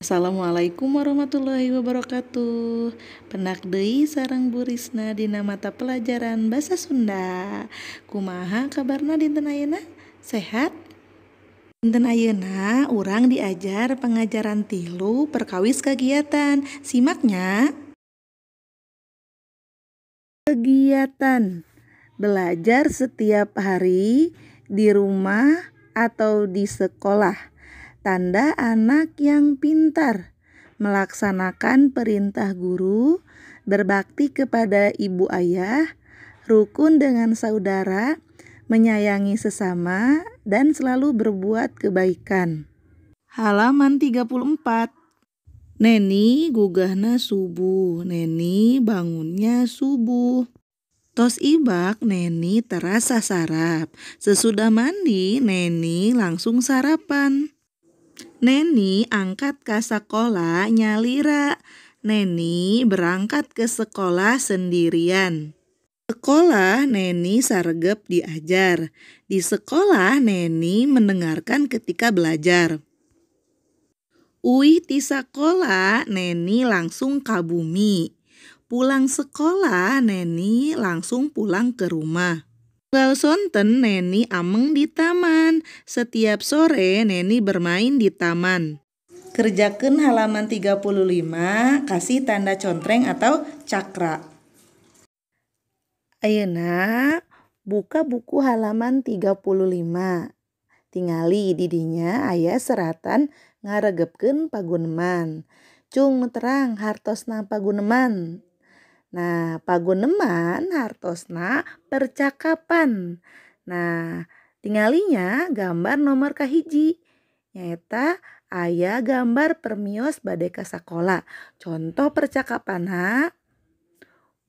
Assalamualaikum warahmatullahi wabarakatuh. Pendak deui sareng Bu Risna dina mata pelajaran Basa Sunda. Kumaha kabarna dinten ayeuna? Sehat? Dinten ayeuna urang diajar pengajaran 3 perkawis kegiatan. Simaknya. Kegiatan belajar setiap hari di rumah atau di sekolah. Tanda anak yang pintar, melaksanakan perintah guru, berbakti kepada ibu ayah, rukun dengan saudara, menyayangi sesama, dan selalu berbuat kebaikan. Halaman 34. Neni gugahna subuh, Neni bangunnya subuh. Tos ibak Neni terasa sarap. Sesudah mandi Neni langsung sarapan. Neni angkat ke sekolah nyalira. Neni berangkat ke sekolah sendirian. Sekolah Neni sargep diajar. Di sekolah Neni mendengarkan ketika belajar. Uih ti sakola Neni langsung ka bumi. Pulang sekolah Neni langsung pulang ke rumah. Unggal sonten Neni ameng di taman. Setiap sore Neni bermain di taman. Kerjakan halaman 35, kasih tanda contreng atau cakra. Ayeuna buka buku halaman 35. Tingali didinya aya seratan ngaregepkeun paguneman. Cung nu terang hartosna paguneman. Nah, paguneman hartosna percakapan. Nah, tingalinya gambar nomor kahiji. Nyaeta aya gambar permios bade ka sakola. Contoh percakapanna,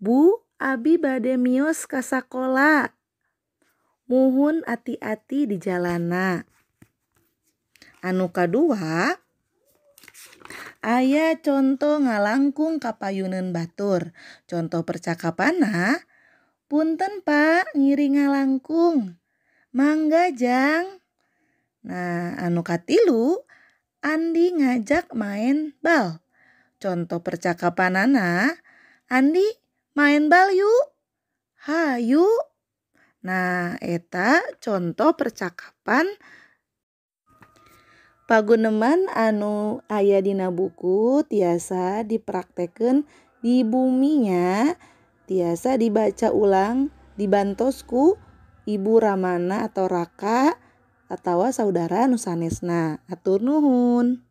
Bu, abi bade mios ka sakola. Muhun ati-ati di jalana. Anu kadua, aya contoh ngalangkung kapayuneun batur. Contoh percakapanna, punten Pak ngiring ngalangkung. Mangga jang. Nah, anu katilu, Andi ngajak main bal. Contoh percakapanana, Andi main bal yuk. Hayu. Nah, eta contoh percakapan paguneman anu aya dina buku tiasa dipraktekeun di buminya, tiasa dibaca ulang dibantos ku ibu ramana atau raka atawa saudara nu sanesna. Hatur nuhun.